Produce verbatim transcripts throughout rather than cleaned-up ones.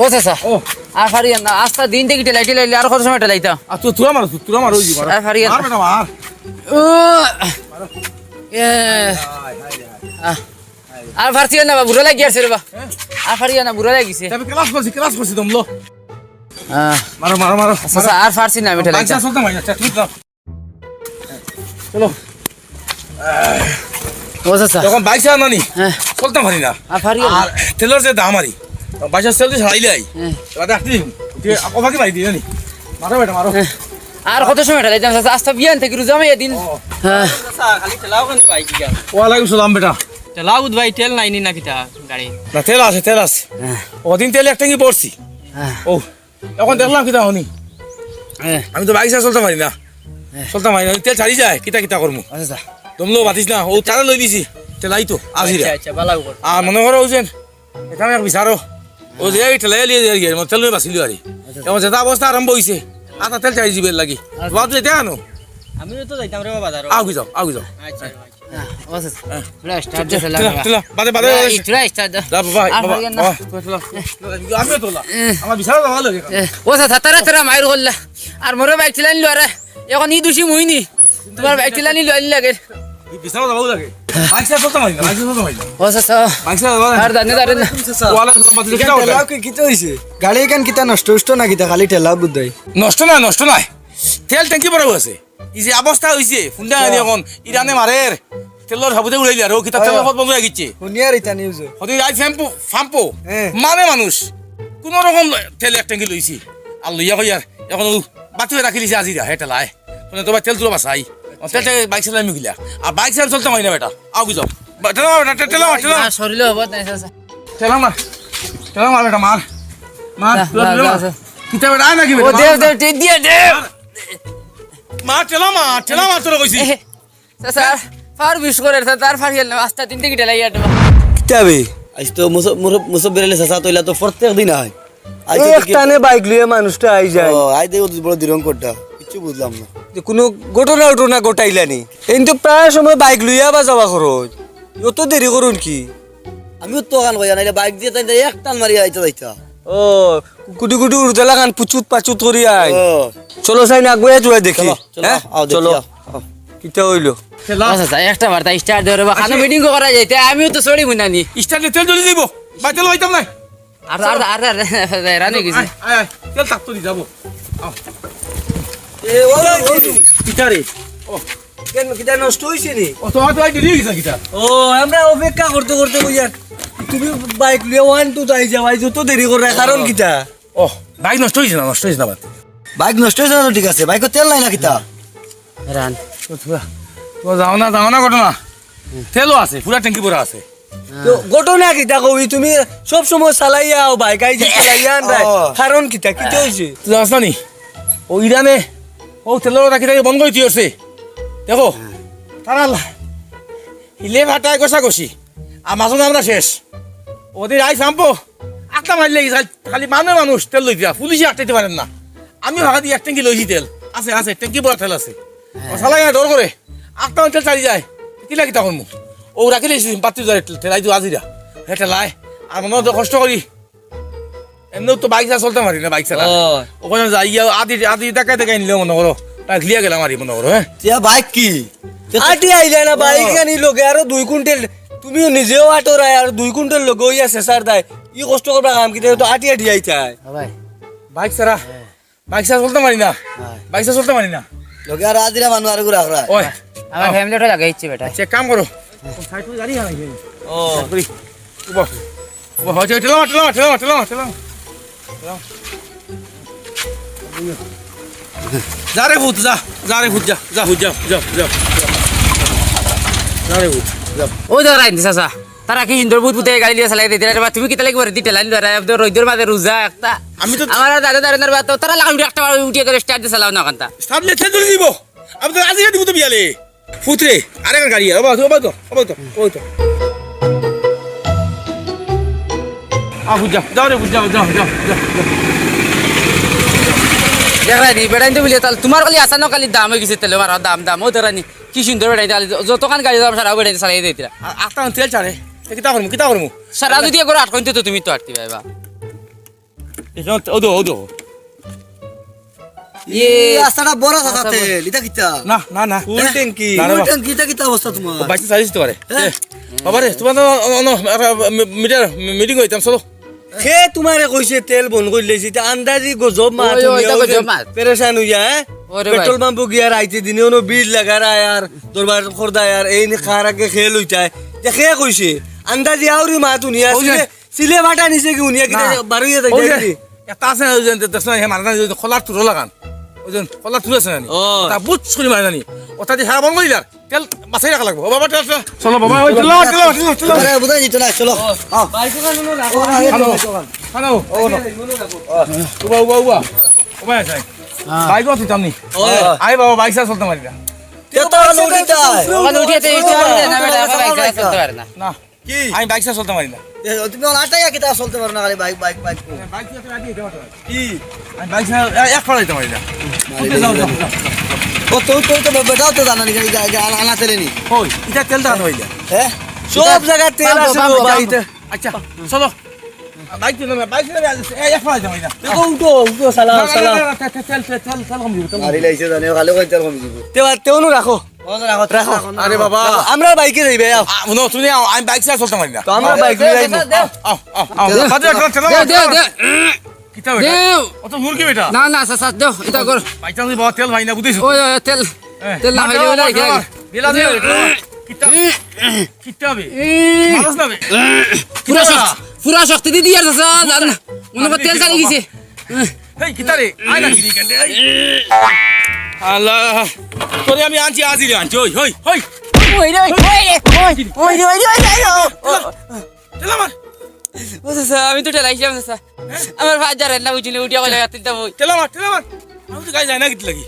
ও চাচা, ও। আর পারিয়ার না, আস্তা দিন থাকি ঠেলাই ঠেলাইলে আর কত সময় ঠেলাইতাম? আর তো তোরা মারো, তোরা মারো, ওই যে মারো। আর পারিয়ার মার না। বেটা, মার। ও। এ। হায়, হায়, হায়। আহ। আর পারছি না বা, বুড়া লাগি আছে রে বা। হ্যাঁ? আর পারিয়ার না, বুড়া লাগিছে। তবে ক্লাস করছি, ক্লাস করছি, দমলো। আহ। মারো, মারো, মারো, আচ্ছা, মারো। আচ্ছা, আর পারছি না আমি ঠেলাইতাম। বাচ্চা চলতে মারি, আচ্ছা, তুই যাও। চলো। ও চাচা। তখন বাইক চালানো নি? হ্যাঁ। চলতাম পারি না। আর পারি না। আর তেলর যে দাম আরি, বাইক চালাইলে আই। হ্যাঁ। এবার দেখতে দিন। তুই অবাকি মারি দিও নি। মারো বেটা, মারো। হ্যাঁ। আর কত সময় ঠেলাইতাম চাচা? আস্তা বিয়ান থাকি রোজা মাইয়া দিন। ও। হ্যাঁ। চাচা, খালি ঠেলাও কেন ভাই, কি গান? ওয়ালাইকুম সালাম বেটা। ঠেলাও বুধ ভাই, তেল নাইনি না কিতা গাড়ি? না, তেল আছে, তেল আছে। হ্যাঁ। ওদিন তেল এক ট্যাঙ্কি পড়ছি। হ্যাঁ। ও। এখন দেখলাম কিতা হনি। হ্যাঁ। আমি তো বাইক ছাড়া চলতাম পারি না। হ্যাঁ। চলতাম পারি না, তেল ছাড়ি যায়, কিতা কিতা করমু? আচ্ছা, আচ্ছা। দমলো বাতিস না, ও তারা লই দিছি, তেলাই তো, আজিরা। আচ্ছা, আচ্ছা, বালা খবর। আর মনে করো, ওই যে, এটা আমি এক বিচারো। ও যে এই ঠেলাই লিয়ে যাই গিয়ে, মানে তেল লই বাঁচিল আরি। আচ্ছা। এখন যেটা অবস্থা আরম্ভ হইছে, আতা তেল চাই জিবের লাগি। আচ্ছা। বাদ যেতে আনো। আমিও তো যাইতাম রে বাবা, বাজারো। আগুই যাও, আগুই যাও। আচ্ছা, আচ্ছা। হ্যাঁ, ও আচ্ছা, আচ্ছা। হ্যাঁ। পুরা start দে, চালা, চালা, বাবা। চালা, বাদে, বাদে, পুরা, বাদে। পুরা start দে। যা, বাবা, আর বাবা, পারিয়ার না। বাবা, তুই চালা। আমিও তোলা। এ। আমার বিশাল ভালো লাগে। এ, ও আচ্ছা, তারা, তারা মাইর করলা। আর মোরে বাইক চালানি লড়া। এখন ই দুষি মুই নি। তোমার বাইক চালানি লড়ানি লাগে। এই বিশাল ভালো লাগে। বাইক ছাড়া চলতে পারি না, বাইক ছাড়া চলতে পারি না। ও আচ্ছা, আচ্ছা। বাইক ছাড়া চলতে পারি না। আর জানে, জানে না। ওয়ালাইকুম সালাম, বাতিল ওয়ালাইকুম সালাম। কিতা হইছে? গাড়ি এখান কিতা নষ্ট, নষ্ট না কিতা? খালি ঠেলা বুঝাই। নষ্ট না, নষ্ট নাই। তেল ট্যাঙ্কি ভরাও আছে। এই যে অবস্থা হইছে, ফুন্ডা আনি এখন ইরানে মারের, তেলর সাবুতে উড়াইলে আর ও কিতা তেলর পথ বন্ধ হয়ে গেছে। হুনিয়ার ইতা নিউজ। হতে রাই ফ্যাম্পো, ফাম্পো, হ্যাঁ। মানে মানুষ, কোন রকম তেল এক ট্যাঙ্কি লইছি। আর লইয়া কই আর, এখন ও বাতিল রাখি দিছে আজিরা, হে ঠেলায়। মানে তোমার তেল তুলো বাসাই। ও তেল থেকে বাইক চালাই মুখিলা। আর বাইক চালাই চলতে হয় না বেটা। আও কি যাও। বা-, ঠেলা মার বেটা, ঠে-, ঠেলা মার, ঠেলা মার। না, শরীরে হবো না, চাচা। ঠেলা মার। ঠেলা মার বেটা, মার। মার, যা, তুই যা, ঠেলা যা, মার। যা। কিতা বেটা, আয় নাকি বেটা, ও, মার। দেও, দেও, টি-, দিয়া, দেও। মা, ঠেলা মা, ঠেলা মা, তোরা কইছি। এ, চাচা, ফার বিশ করে, চাচা, আর ফারিয়ার না, আস্তা তিন টিকিট লাই আটবা। কিতা বে? আজ তো মুসব-, মুরব-, মুসব্বির আলী চাচা তো ইলা তো প্রত্যেক দিন আয়। আজ এই তো দেখি একটানে বাইক লইয়া মানুষটা আই যায়। ও, আই দেখো তো বড় দিরং কোটটা। কিচ্ছু বুঝলাম না। যে কোনো ঘটনা উটনা ঘটাইলা নি। এই তো প্রায় সময় বাইক লইয়া বা যাওয়া খরচ। অত দেরি করুন কি? আমিও তো কান কইয়া নাইলে বাইক দিয়ে তাই এক টান মারি আইতে যাইতা। ও, কুটি কুটি উড়তেলা কান পুচুত পাচুত করি আই। ও। চলো চাই না, আগুয়ে জুয়ে দেখি। চলো, চলো, হ্যাঁ? আও দেখি, চলো। আও, আও। কিতা হইলো? চলো। আচ্ছা, আচ্ছা, একটা বার্তা start দেওয়ার বা খানো আচ্ছা। মিটিং করা যাইতে, আমিও তো সরি মুনানি। Start দিয়ে তেল জ্বলি দিব। বাইতে লইতাম না। আর, আর, আর, আর, আর, রানি গেছে। আয়, আয়, আয়। তেল থাকতো দি যাবো। আও। এ, ও, ও, ও। কিতা রে? ও। কেন, কিতা নষ্ট হইছে নি? ও, তোমার তো আই দেরি হইছে কিতা? ও, আমরা অপেক্ষা করতে করতে কই আর তুমি বাইক লইয়া ওয়ান টু তাই যাও, আই যত দেরি করে, কারণ কিতা? ও, বাইক নষ্ট হইছে না, নষ্ট হইছে না বাদ। বাইক নষ্ট হইছে না তো ঠিক আছে, বাইকো তেল নাই না কিতা? রান। তো, তো, তো যাও না, যাও না ঘটনা। তেলও আছে, পুরা ট্যাঙ্কি ভরা আছে। তো ঘটনা কিতা কবি, তুমি সব সময় চালাইয়া আও বাইক, আই যে চালাইয়া আনরায়। ও। কারণ কিতা, কিতা হইছে? তুই জানোস না নি? ও ইরানে, ও তেলর টাকি টাকি বন্ধ করে দিয়েছে। দেখো, তারা লা-, হিলে ফাটায় ঘষাঘষি। আর মাঝে আমরা শেষ। ওদের আই সাম্পো, আটটা মারলে কি খালি, খালি মানে মানুষ তেল লইতে, পুলিশে আটকাইতে পারেন না। আমি ভাড়া দিয়ে এক ট্যাঙ্কি লইছি তেল। আছে, আছে, ট্যাঙ্কি ভরা তেল আছে। ও চালাইয়া ডর করে। আটটা তেল চালি যায়। কিলা কিতা করমু? ও রাখি দিয়েছি, বাতি ধরে তেল, তেলাই তো আজিরা। হে তেলায়। আর মনে হয় তো কষ্ট করি। এমনিও তো বাইক ছাড়া চলতে পারি না, বাইক ছাড়া। ও। ওখানে যাই গিয়া আদি, আদি দেখাই দেখাই নিলে মনে করো। বাইক লিয়া গেলাম আর মনে করো, হ্যাঁ? ইয়া বাইক কি? আটি আইলে না, বাইক আনি লগে আরো দুই কুইন্টাল। তুমিও নিজেও আটো রায় আর দুই কুইন্টাল লগে হইয়া শেষার দায়। ই কষ্ট করবা কাম কিতা, তো আটি আটি আইতায়। হ্যাঁ ভাই। বাইক ছাড়া, হ্যাঁ। বাইক ছাড়া চলতে পারি না। হ্যাঁ। বাইক ছাড়া চলতে পারি না। লগে আর আজিরা মানু আর ঘুরা ঘুরা। ওই। আমার আও। ফ্যামিলিটা লাগাইছে বেটা। আচ্ছা, এক কাম করো। সাইড করে গাড়ি হারাই গেল। ও। সাইড করি। উবা। উবা, হয়, ঠেলা মার, ঠেলা মার, ঠেলা মার, ঠেলা মার, ঠেলা মার। ঠেলা মার। যা রে ভূত, যা। যা রে ভূত, যা। যা, যা, যা, যা। যা রে ভূত, যা। ওই দেখো, রাইন, চাচা। তারা কি সুন্দর বুদবুদে গাড়ি লিয়া চালাই দিতে রে বা, তুমি কিতা লাগি বারে দিতে লাইন ধরে, একদম রইদর মাঝে রোজা একটা। আমি তো আমার আর দাঁড়ে দাঁড়ে দাঁড়ে তো, তারা লাগাম একটা বার উঠিয়া করে স্টার্ট দিয়ে চালাও না কান্তা। স্টার্ট লেতে ধরে দিব। আমি তো আজকে দিব তো বিয়ালে। ফুতরে, আরে গাড়ি, ওবা তো, ওবা তো, ওবা তো, ওবা তো। আ, বুঝ যা, যাও রে, বুঝ যাও, যাও, যাও, যাও, যাও। দেখরায়নি, বেটাইন তো বুলে তাইলে তুমার খালি আচানক খালি দাম অইগেছে, তেল মারা দাম, দাম, অউ দেখরায়নি, কি সুন্দর বেটাইন, তাইলে যতখান গাড়ি যাইবো, সারা বেটাইন চালাই দিতরা। আ-, আস্তা তেল ছাড়ে, এ কিতা করমু, কিতা করমু? সারা যদি একবার আটকাইন তো তুমি তো আটকিবায় বা। এই যে, ও দো, ও দো। ইয়ে। এই আস্তাটা বড় চাচা আচ্ছা, তেল, ইটা কিতা? না, না, না। ফুল ট্যাঙ্কি। না রে ফুল বাবা। ট্যাঙ্কি, ইটা কিতা অবস্থা তুমার? ও, বাইশে চালিশ দিতে পারে। হ্যাঁ? এ, বাবা রে, তুমার তো, অ, অ, অ, একটা মি-, মিটার মি-, মিটিং অইতাম, চলো। কে তুমারে কইছে তেল বন্ধ করিলাইছে? ইটা আন্দাজি গজব মাত ওই, ওই, হুনিয়া ইটা অউ যে গজব মাত। পেরেশান অইয়া, হ্যাঁ? ওরে ভাই। পেট্রোল পাম্পো গিয়া রাইতে দিনে অনো বিল লাগার আয় আর দরবার খরদায় আর এইন খার আগে খেল অইতায়। ইটা কে কইছে? আন্দাজি আউরি মাত হুনিয়া ওই যে, সিলে সিলে বাটা নিছে কি হুনিয়া কিতা না। বারইয়া যাই ওই যে, দেখি? একটা আছে না, ওই যে, দেখছ না, হে মারা না, ওই যে, খোলার তুরো লাগান। ওই যে, খোলার তুরো আছে না নি? ও। তা বুঝ করি মারে না নি? ওটা দিয়ে সারা বন্ধ করি দিলার। তেল বাঁচাই রাখা লাগবো। ও বাবা, তেল, তেল। চলো বাবা, ওই চলো, চলো, চলো, চলো। আরে, বুঝাই দিত না, চলো। আও। বাইক ওখানে রাখো। ও, আগে খানো। চলো, চলো। খানো। ও, না। উবা, উবা, উবা। উবা আছে। হ্যাঁ। বাইকও তুলতাম নি। ও। আই বাবা, বাইক ছাড়া চলতে পারি না। তে তো আনো উঠি তাই। ওখানে উঠে তো এই চলতে না, বেটা, বাইক ছাড়া চলতে পারে না। না। কি? আমি বাইক ছাড়া চলতে পারি না। এ, তুমি অলা আটাইয়া কিতা চলতে পারো না, খালি বাইক, বাইক, বাইক। বাইক ছাড়া তো আগে যেতে পারো না। কি? আমি বাইক ছাড়া এ-, এক পাও যাইতে পারি না। মারি ওকে, যাও, যাও, যাও, যাও। ও, তো, তো, তো বেটাও তো জানা নি, গা-, গা-, আনা, আনা তেলে নি। ওই, ইটা তেলটা আনো অইলে। হ্যাঁ? সব জাগাত তেল আছে বাবা, বাবা। আচ্ছা, চলো। বাইক তো না, বাইক তো না, এ, এক পাও যাইতে পারি না। দেখো, উঠো, উঠো, চালাও, না, না, চালাও। না, না, তেল, তেল, তেল, তেল, তেল কম দিব, তেল কম মারি দিব। লাইছে জানি, খালি কই তেল কম দিব। তে বা, তেউনু রাখো। ও, রাখো, রাখো। রাখো। আরে বাবা। আমরার বাইকে যাইবে, আও। আ, হুনো, তুমি আও, আমি বাইক ছাড়া চলতে পারি না। তো আমরার বাইক লইয়া আইমু। দেও, দেও। আও, আও, আও। দেও, দেও, দেও, দেও, দেও। কিতা বেটা? দেও। অত হুর কি বেটা? না, না, চাচা, দেও, ইটা কর। বাইক চালানি বাবা তেল পাই না, বুঝিস? ওই, ওই, তেল, এ, তেল না মার, পাইলে মার, ওই মার, লাগে। মার। বিলা দে, বিলা। কিতা? এ, কিতা বে? এ। মারস না বে। পুরা কিতা শক্তি, বেটা? পুরা শক্তি দি দিয়ার চাচা, জান। মনে কর তেল ছাড়ি গেছে। এই, কিতা রে? আয় না, কিনি কেন রে? এই। আল্লাহ। তোরে আমি আনছি, আজিরে আনছি। ওই, ওই, ওই। ওই রে, ওই রে, ওই রে, ওই রে, ওই রে, ওই রে, ও, ও। ঠেলা মার। ও চাচা, আমি তো ঠেলাইছিলাম চাচা। আমার পা জারে না, বুঝলি, উঠিয়া কইলে, "তুই তো বই।" ঠেলা মার, ঠেলা মার। আমি তো গাড়ি যায় না কিতা লাগি?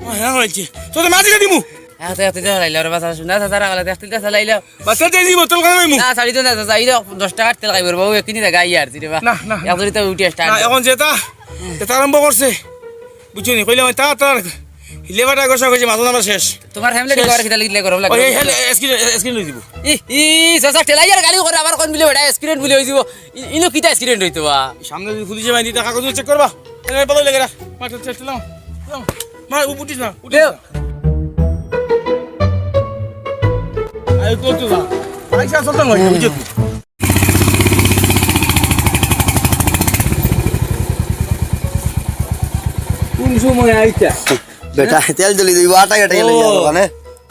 ও, হ্যাঁ, হয়েছে। তোরে মাঝে দিমু। হ্যাঁ, তো তুই তো ঠেলাইলে, ওরে বাসা শুনা, চাচা, রাখলে, তুই তো ঠেলাইলে। বাসা দিয়ে দিব, তোর কথা কইমু। না, ছাড়ি তো না, চাচা, এই তো দশ টাকার তেল খাইবার বাবু, এক্ষুনি দেখা আইয়া আর কি রে বা। না, না, না। এখন তো উঠি start না, দে। এখন যেটা, যেটা আরম্ভ করছে, বুঝছো নি? কইলাম, তা তার লেবারটা গোসা কইছে, মাথা আমার শেষ। তোমার family শেষ। ঘর কিতা লিখলে গরম লাগে? ওই, এই, এই, accident, accident হয়ে দিব। ই, ই, চাচা, ঠেলাইয়ার গাড়ি করে আবার কোন বিলে বেটা accident বিলে হয়ে দিব। ই-, ইনো কিতা accident হইতো বা? সামনে যদি পুলিশে বাইনি, তা কাগজ check করবা। এই, এই, বলো, লেগে রাখ। মার, চল, চল, চল, চল। মার, উঠ-, উঠিস না, উঠিস না। আরে, তো, তো, যা। পয়সা চলতে নয়, বুঝে তুই। কোন সময় আইতা? বেটা, তেল জ্বলি দিব, আটা কাটা গেলে ও, যাবো, মানে?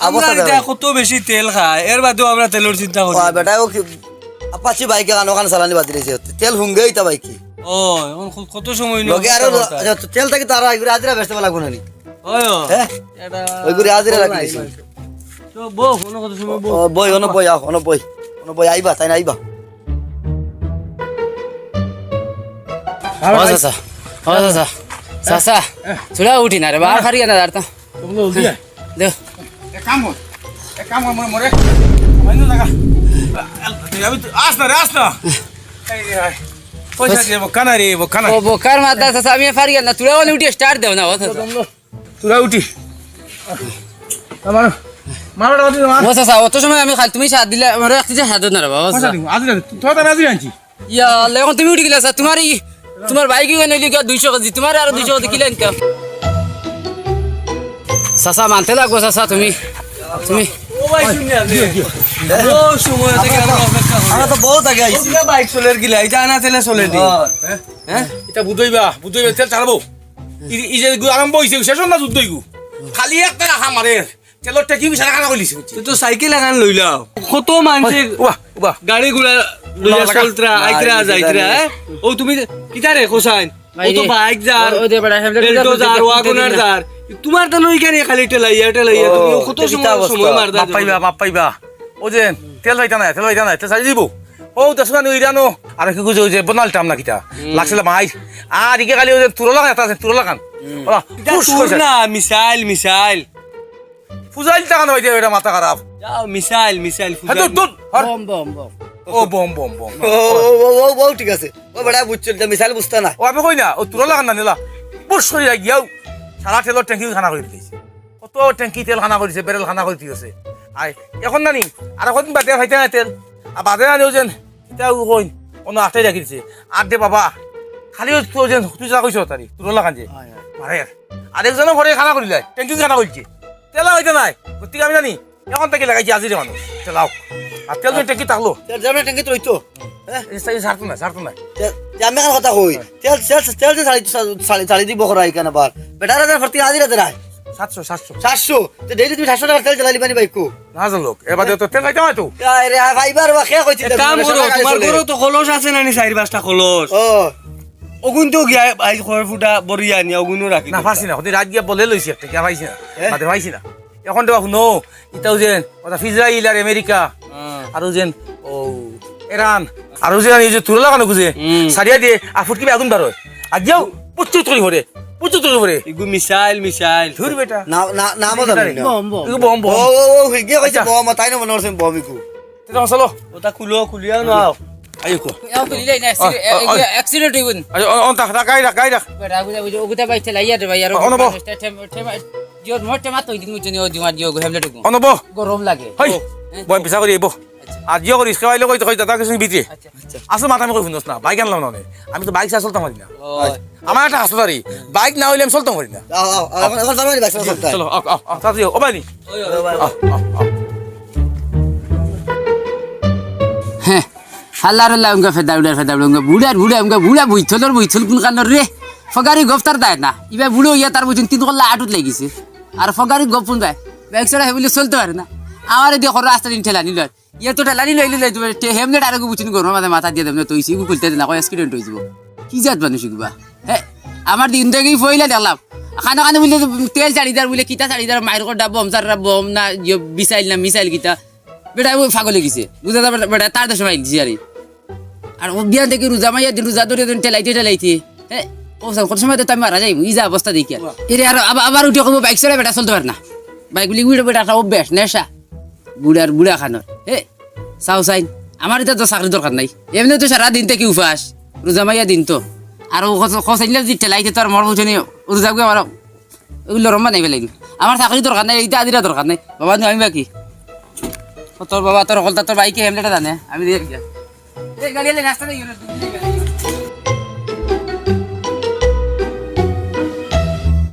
আমরা অবস্থা এটা দেখো। কত বেশি তেল খায়, এর বাদেও আমরা তেলর চিন্তা করি। ও, বেটা, ও কি, আপাচি বাইকে কানো কান চালানি বাদ দিয়েছে। তেল হুঙ্গে ইতা বাইকে। ও, এখন ক-, কত সময় নিয়ে লগে আরো অপেক্ষা করতে হয়? আচ্ছা, তেল থাকি তারা এগুলো হাজিরা বেচতে লাগবো না নি? ওই ও। হ্যাঁ? এটা ওই করে হাজিরা ওই রাখি ভাই, দিছি। ভাই। তো বউ, অন্য কত সময় বউ? ও, বই, অন্য বই, আও, অন্য বই। অন্য বই, আইবা, তাই না, আইবা। ও চাচা, ও চাচা, চাচা, চুলা উঠি না রে, বার ফারিয়া না দাঁড়াতো। তোমরা উঠি আয়। দেও। এক কাম কর, এক কাম কর, মরে, মরে। অন্য জায়গা। আমি তো, আস না রে, আস না। এই রে, আয়। পয়সা দিয়ে বক্কা না রে, বক্কা না। ও, বক্কার মাথা, চাচা, আমি ফারিয়া না, চুলা মানে উঠি start দেও না, ও চাচা। তোরা উঠি। আমার, মারো, মারো, মারো। ও চাচা, অত সময় আমি খালি তুমি সাথ দিলে, আমার এক চিঠি হাত না রে বাবা, ও চাচা। পয়সা দিব, আজ রাখি, তোরা তো রাজি আনছি। ইয়া আল্লাহ, এখন তুমি উঠি গেলে, চাচা, তোমার এই, তোমার বাইক কি নইলে গিয়া দুইশো কেজি, তোমার আরো দুইশো কেজি কিলো আনতাম। চাচা, মানতে লাগবো, চাচা, তুমি, তুমি। ও ভাই, শুনে আছে। ও সময় থেকে আমরা অপেক্ষা করি। আমরা তো বহুত আগে আইছি। ওগুলা বাইক চলের গিলা, এটা আনা তেলে চলে নি। হ্যাঁ? হ্যাঁ? এটা বুঝইবা, বুঝইবা, তেল ছাড়বো। এই, এই যে এগুলো আরম্ভ হইছে, শেষ না যুদ্ধ এগু। খালি একটা রাখা মারে। তেলর ট্যাঙ্কি সারা খানা কইলিছে, বুঝছি। তুই তো সাইকেল এখন লইলাও। কত মানুষের ওবা, ওবা। গাড়ি ঘোড়া লইয়া লাগা। চলতরা, আইতরা, যাইতরা, হ্যাঁ? ও তুমি কিতা রে, হোসাইন? ও তো বাইরে। বাইক যার, ও, ও দে বেটা, হ্যামলেট এল্টো গুলো যার, দেখতে ওয়াগনার দেখতে যার। তোমার তো নই কেন খালি ঠেলাইয়া, ঠেলাইয়া, ও, তুমি কত এটা কিতা সময়, অবস্থা? সময় মার দাও মাপ পাইবা, মাপ পাইবা। ও যে, তেল পাইতা না, তেল পাইতা না, তেল চাই দিব। ও, দশ টাকা নিয়ে ইরানো। আর কি কইছে, ওই যে, বনাল টাম না কিতা? হুম। লাগছিল মাইর। আর ইকে খালি ওই যে, তুরো লাগান, একটা আছে, তুরো লাগান। হুম। ওরা, এটা ফুস তুর কইছে। না, মিসাইল, মিসাইল। ফুজাইল টাকা নয় দিয়ে, এটা মাথা খারাপ। যাও, মিসাইল, মিসাইল, হ্যাঁ, ফুজাইল। দূর, দূর, হর। বম, বম, বম। ও বম, বম, বম। ও, ও, ও, ও, ও, ঠিক আছে। ও বেটা বুঝছিল যে মিসাইল বুঝতা না। ও আমি কই না, ও তুরা লাখান না নিলা। বুশ করি লাগিয়াও। সারা তেলর ট্যাঙ্কি খানা করি দিছে। কত ট্যাঙ্কি তেল খানা করিছে, ব্যারেল খানা করি দিছে। আয়, এখন নানি, আর কদিন বাদে খাইতে না তেল। আর বাদে নানি ও যেন, ইতা ও কইন, অনো আটে রাখি দিছে। আর দে বাবা, খালি ও তো যেন, তুই যা কইছ তারি, তুরা লাখান যে। আয়, আয়। মারে, আরেকজনও ঘরে খানা করিলাই, ট্যাঙ্কি খানা করিছে। তেলা হইতে নাই, গতিকে আমি জানি, এখন থাকি লাগাইছি আজিরে মানুষ। চালাও। আর তেল যদি ট্যাঙ্কি থাকলো। তেল যেমন ট্যাঙ্কিত রইতো। হ্যাঁ? এই সা-, এই ছাড়তো না, ছাড়তো না। তেল, যে আমি এখন কথা কই। হ্যাঁ। তেল, তেল, তেল যে ছাড়ি, ছাড়ি, ছাড়ি দিব করা এখানে আবার। বেটারা যেন ভর্তি আজিরা দেয়। সাতশো, সাতশো। সাতশো? তো ডেইলি তুমি সাতশো টাকার তেল জ্বালালি পানি বাইকো? না জ্বালোক। এবার তো তেল খাইতে হয় তো। আরে, হ্যাঁ, ভাই, বার বা খেয়ে কইছি এক তেল কাম জ্বালালি, করো, সকালে তোমার চলে। ঘরো তো কলস আছে না নি, চাইর পাঁচটা কলস? ও। ওগুন তো গিয়া আইজ খড় ফুটা বড়িয়া আনিয়া ওগুনও রাখি না, দিতা। পারছি না। ওদের রাত গিয়া বলে লইছি একটা, গিয়া পাইছি না। এ? বাদে পাইছি না। এখন তো হুনো, ইতাও যেন, ওটা ইসরাইল আর আমেরিকা, হ্যাঁ। আরো যেন, ও, ইরান, আরো যেন এই যে তুলা লাগানো গুজে, হুম। সারিয়া দিয়ে, আর ফুটকি আগুন বার হয়। আর গিয়াও, পুচু তুলি ভরে, পুচু তুলি ভরে। ইগু মিসাইল, মিসাইল। ধুর বেটা। না, না, নামও জানি না। বম, বম। ইগু বম, বম। ও, ও, ও, গিয়ে কইছে আচ্ছা। বম, তাই না মনে হচ্ছে বম ইগু। তে তখন চলো। ওটা খুলো, খুলিয়াও নাও। আইও কো। এও খুলিলাই না, অ, অ, অ। অ্যাক্সিডেন্ট হইব। আচ্ছা, অ, অ, তা, তা, গাই রাখ, গাই রাখ। বেটা, বুঝা, বুঝা, ওগুতা বাইতে লাইয়া দে ভাই, আর অ, অনবো। মানুষটা ঠেম-, ঠেমা-, জিও, মোর ঠেমা তো ওই দিন মুচুনি, ও দিমার জিও, হেমলেট গো। অনবো। গরম লাগে। হই, ও, হ্যাঁ। বয় পিছা করি আইবো। আচ্ছা। আর জিও করিস, কেউ আইলে কইতে, কইতে, তার কাছে বিচে। আচ্ছা। আচ্ছা। আসলে মাথা আমি কই শুনছ না, বাইক আনলাম না অনেক। আমি তো বাইক ছাড়া চলতাম পারি না। ও। আমার একটা হাসপাতাল, বাইক না হইলে আমি চলতাম পারি না। আও, আও, আও, এখন, এখন চলতাম পারি, বাইক ছাড়া চলতাম। চলো, আও, আও, আও, তাড়াতাড়ি, ও ভাই। ওই, ওই, ওই, ওই। আও, আও, আও। হ্যাঁ, হালার লাউঙ্গা ফেদা উড়ার ফেদা উড়াঙ্গা, বুড়ার বুড়া উঙ্গা, বুড়া বইথলর বইথল কোন কানর রে? ফগারি গফতার দায় না, ইবা বুড়ো ইয়া তার বুঝুন তিন কল্লা আটুত লাগিছে। আর ফগারি গফুন দায়, বাইক ছাড়া হেবুলে চলতে পারে না। আমারে দিয়ে খরো আস্তা দিন ঠেলা নিল আর। ইয়ে তো ঠেলা নিল, নিল, নিল, তে হেমলেট আরো বুঝুন গরম মাঝে মাথা দিয়ে দেব না, তো ইসি খুলতে না, কয় অ্যাক্সিডেন্ট হয়ে যাব। কি জাত মানুষ ইগুবা? হ্যাঁ, আমার দিন থেকে ফইলা দেখলাম। খানো খানো বুলে তেল ছাড়ি দার, বুলে কিতা ছাড়ি দার, মাইর কর ডাব, বম ছাড়া বম না, ইয়ে, মিসাইল না, মিসাইল কিতা। বেটা, ও পাগল হয়ে গেছে। বুঝা যায় বেটা, বেটা, তার দেশে মাইল দিছি আরে। আর ও বিয়ান থেকে রোজা মাইয়া দিন, রোজা ধরে দিন ঠেলাইতে, ঠেলাইতে। হ্যাঁ, ও স্যার, কত সময় তো আমি মারা যাইব, ই যা অবস্থা দেখি আর। এরে আর আবার, আবার উঠে কইবো, বাইক চলে বেটা চলতে পারে না। বাইক বুলি উঠে বেটা একটা অভ্যাস, নেশা। বুড়ার বুড়া খানোর। হে, চাও চাইন। আমার এটা তো চাকরি দরকার নাই। এমনি তো সারা দিন থেকে উপাস। রোজা মাইয়া দিন তো। আর ও কত, কত চাইলে যদি ঠেলাইতে তো আর মর বুঝে নি, রোজা গিয়ে আমার ওগুলো লরম বানাই ফেলাই দিম। আমার চাকরি দরকার নাই, এইটা আদিরা দরকার নাই। বাবা, নু আমি বাকি। ও তোর বাবা, তোর হকলতা, তোর বাইকে হেমলেটটা জানে, আমি দিয়ে গিয়া। এই গাড়ি এলে রাস্তা দিয়ে গেল।